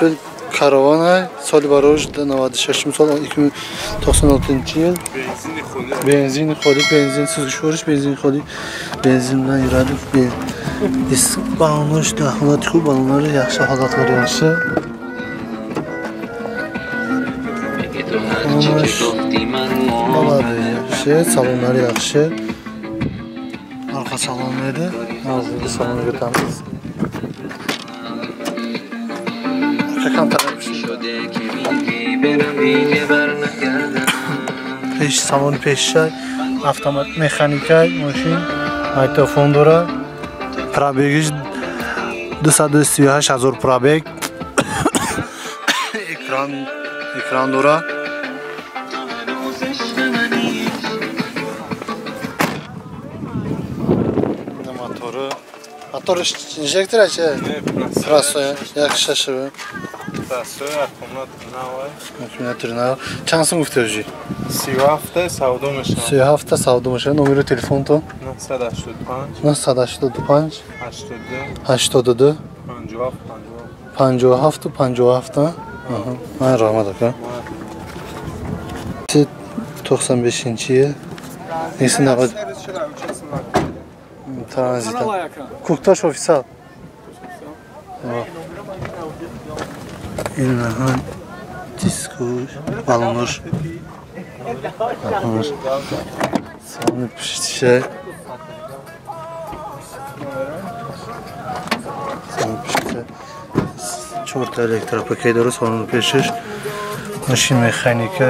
Opel Caravana соли барош 96 сол 2096 yil. Benzin xoli, benzin süzgüç benzin xoli, benzindan yuradi. Disk balonlar, holat xub, balonları yaxshi, holatları yaxshi. Balonları yaxshi, salonları yaxshi. Arxa salon edi. Hozir salonga o'tamiz. Peş salon peşşay, avtomat mexanika mошин, магнитофон дора. Пробегиш 238 000 пробег. Экран дора. Моторы. Мотор инжектор ача? Простой, yaxshi shashib. Простой, аккумулятор нав. Аккумулятор нав. Чанд сум гуфтӣ ожи? 37 савдо мешавад. 37 савдо мешавад. Номери телефонтон? 985 985 82 82 57 57 57. Aha. Ман раҳмат ака. 95 yil. Nesi naqad? Транзит. Кукташ офисал. İnhan disko balonlar. Salon pişti. Salon pişti. 4 электропакет дорад салони пешаш. Мошин механика.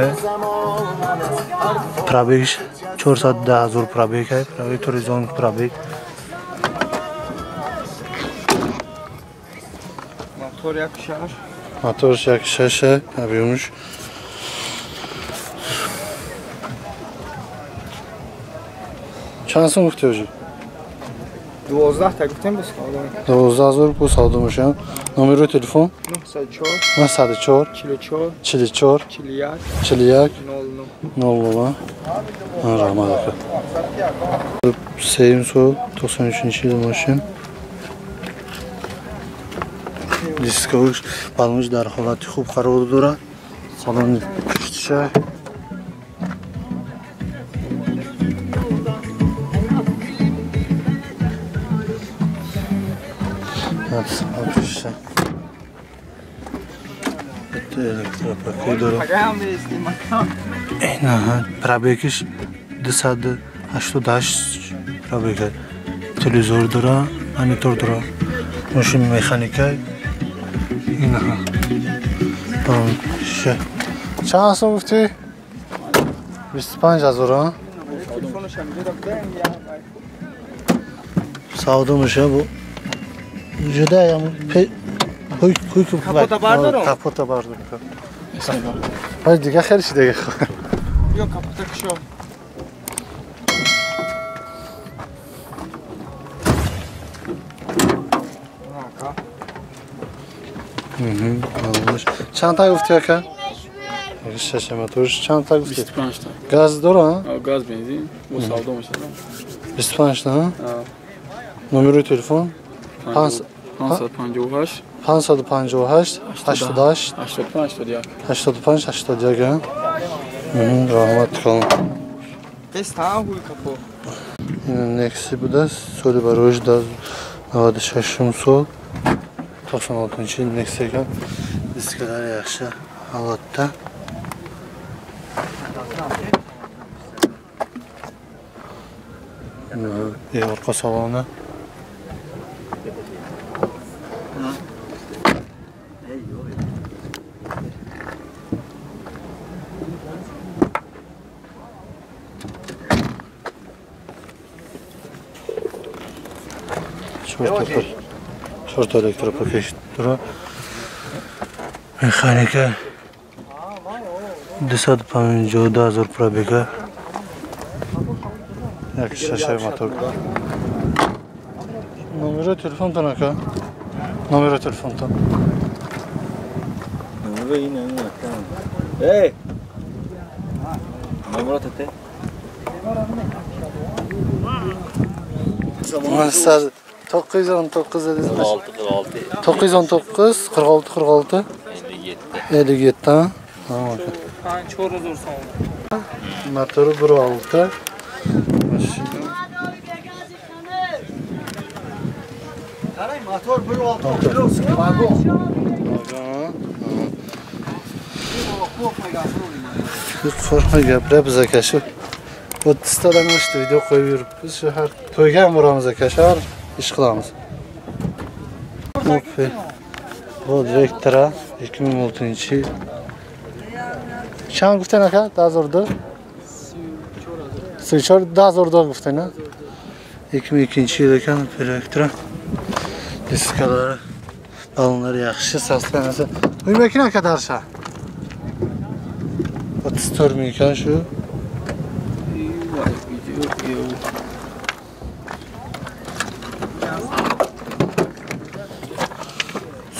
Пробегш 410 000 пробег. Пробег туризон пробег. Мотор 1.6. Мотор 1.6 объемш. Чанд сум гуфтӣ ожи? 12 та гуфтем бо савдо. 12 000 бо савдо мешавад. Номери телефон? 904 904 44 44 41 41 00 00. Раҳмат ака. Сеюм сол 93 yil мошин. Дисковиш балонш дар ҳолати хуб қарор дорад. Салони пуштиша. Электропакет дорад. Инаҳа пробегиш 288 пробег. Телевизор дорад, монитор дорад. Мошин механика. Инаҳа. Чанд сум гуфтӣ? 25 000. Савдо мешавад бо ҷуда Капота бардорам? Капота бардорам. Ай дига хеле чи дига. Ё капота кушо. Чанд та гуфтӣ ака? Шаш моторш чанд та гуфтӣ? 25 та. Газ дора? Газ бензин бо савдо мешавад. 25 та? Номери телефон? 558 558 88 85 81 85 81. Раҳмат калон. Ин Некси будааст. Соли бароиш 96 сол 96 yil Некси ekan. Diskalari yaxshi holatda. Orqa saloni. Чорта электропакет дорад. Механика 252 000 пробега. 1.6 мотор. Номери телефонтон ака? Номери телефонтон. Номери ин ака. Эй! Номери тете. 919 dediniz. 46 46. 919 46 46. 57 ha? Tamam. 4 so'm. Motoru 1.6. Motor 1.6 plus vagon. Qo'rqma gapiryapmiz aka shu. 30 tadan oshdi video qo'yib yuribmiz. Shu har to'yga ham boramiz aka, shu har ish qilamiz. Opel Vectra 2006-yil. Чанд гуфтен ака? 2002? 34 2002 гуфтен, а? 2002-yil ekan Opel Vectra. Diskalari, balonlari yaxshi, sostanasi. Uymakin aka darsha. 34 ming ekan shu.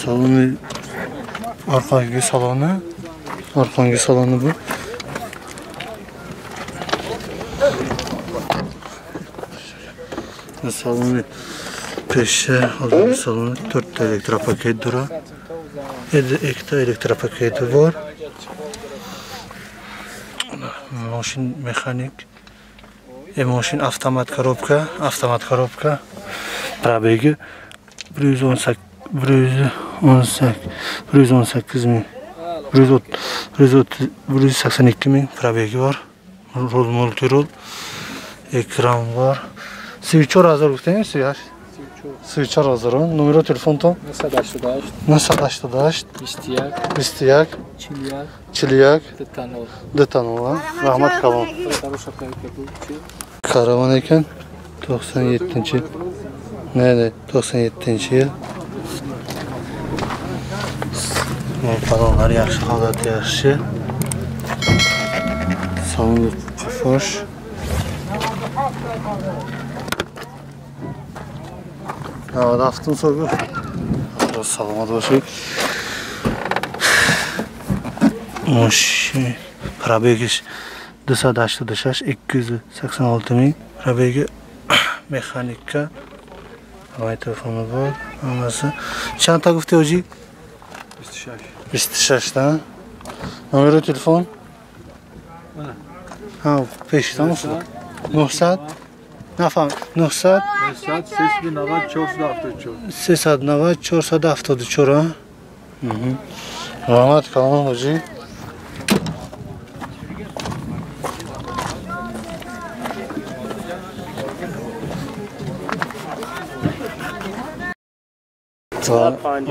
Saloni orqangi saloni, orqangi saloni bu. Saloni peshi, oldingi saloni 4 ta elektropaket dura. 2 ta elektropaketi bor. Moshin mexanik, moshin avtomat korobka, avtomat korobka. Probegi 118 118 ming, 182 ming probegi bor. Rol multirol, ekran bor. 34 000 гуфтем, 34 000. Номери телефонтон 988 988 21 21 41 41 2 2 Rahmat kalon. Karavan ekan 97-yil. Ne 97-yil. Balonlar yaxshi, holati yaxshi. Salon qofosh. 97 сол bu. Salomat bo'lsin. Moshin probegi 286 286 ming. Probegi mexanika. Voy telefoni bor. Hammasi. Чанд та гуфти ҳоҷӣ? 26. 26 та. Номери телефон? Ha, пешдан 900 нафам 900 390 474 390 474. Rahmat kalon ҳоҷӣ.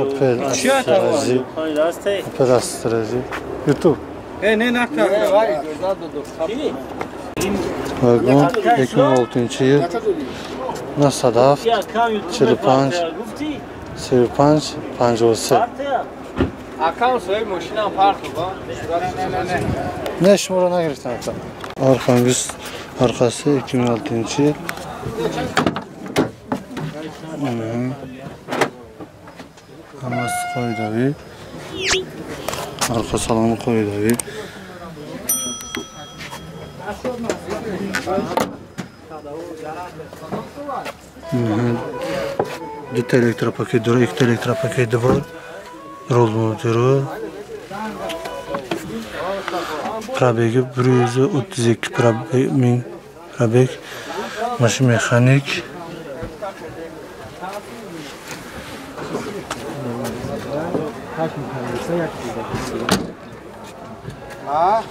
Opel Opel Astra YouTube. Ne Vagon 2006-yil. 97 45 35 53. Akam so'y mashinam farqi bor. Ne шуморо нагирифтам ака. Orqangiz orqasi 2006-yil. Hammasi qoidaviy. Arqa saloni qoidaviy. Duta elektropaket bor, ikkita elektropaketi bor. Rol motori. Probegi 132 ming probeg. Mashina mexanik.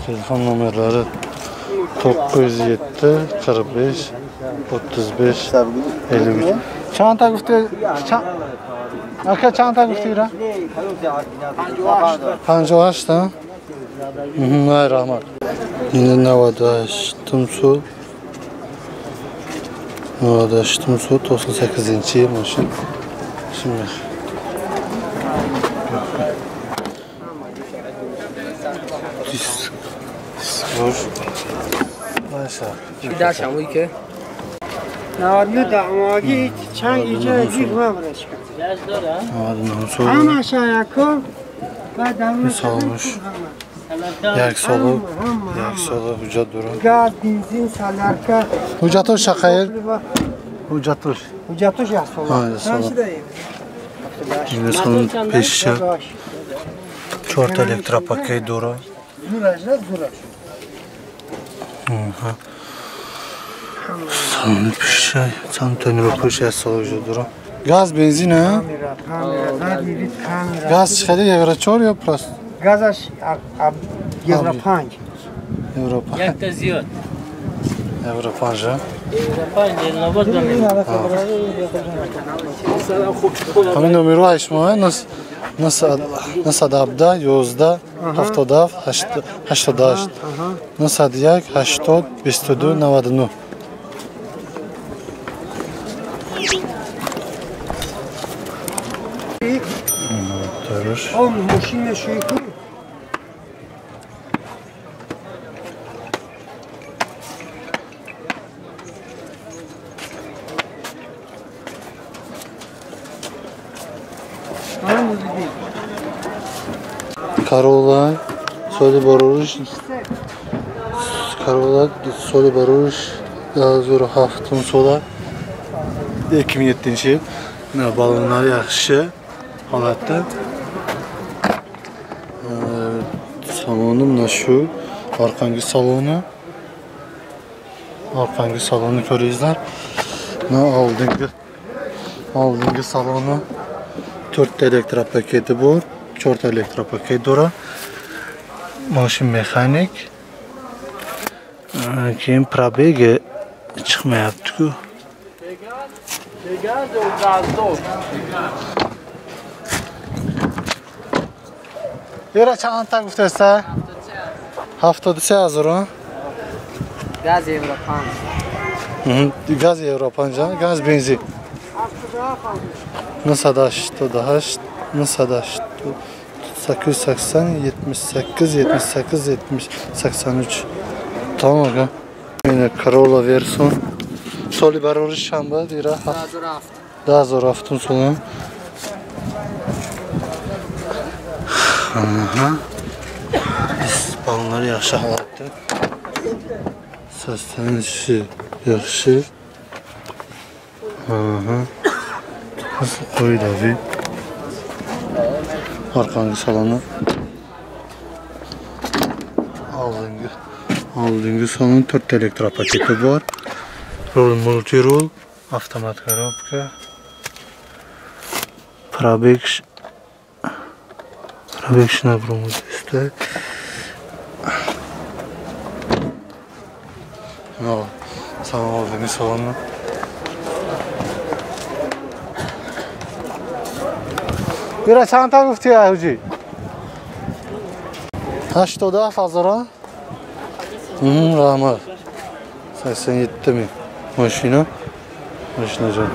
Telefon nomerlari 907 45 35 53. Чанд та гуфти? Ака чанд та гуфти ира? 58 та. Ай rahmat. Endi 98 сол. 98 сол 98-yil mashina. Shunday. Maşa. که 99 دماغی چند ایجا گیر ما برش کرد. همه شایکو بعد همه salmış. Як сола, як сола ҳуҷҷат дорад. Газ, бензин, солярка. Ҳуҷҷатош шақайр? Ҳуҷҷатош. Ҳуҷҷатош як сола. Чанд шуда? Пеша. Чорта электропакет дора. Салони пушай, чанд пушай аз сол дора. Газ, бензин, а? Газ чӣ хеле евро 4 ё просто? Газаш евро 5. Евро 5. Якта зиёд. Евро 5, а? Евро 5, навод намед. Ҳамин номерҳои шумо 917 11 77 88 901 80 22 99. Он мошин шӯйку. Corolla соли барориш Corolla соли барориш 2007 сола 2007 yil. Balonlar yaxshi holatda. Saloni mana shu orqangi saloni. Orqangi salonni ko'ringizlar. Mana oldingi saloni 4 ta elektropaketi bor. 4 elektropaket dora. Mashina mexanik. Keyin probegi chiqmayapti-ku. Era чанд гуфтаста? 73 ҳазор. Газ евро 5. Газ евро 5, газ бензин. 988 980 880 78 78 70 83. Tamam aka. Mana Corolla Version. Соли барориш шанба ира 2007 соли. Aha. Balonlar yaxshi holatda. Səslənişi yaxshi. Aha. Nasıl qoyulavi? Orqangi saloni. Oldingi salon 4 ta elektropaketi bor. Rul multirul, avtomat korobka. Probeg shina No, salon oldingi salonni. Ира чанд та гуфти ҳуҷи? 87 ҳазор. Rahmat. 87 ming. Mashina. Mashinajon.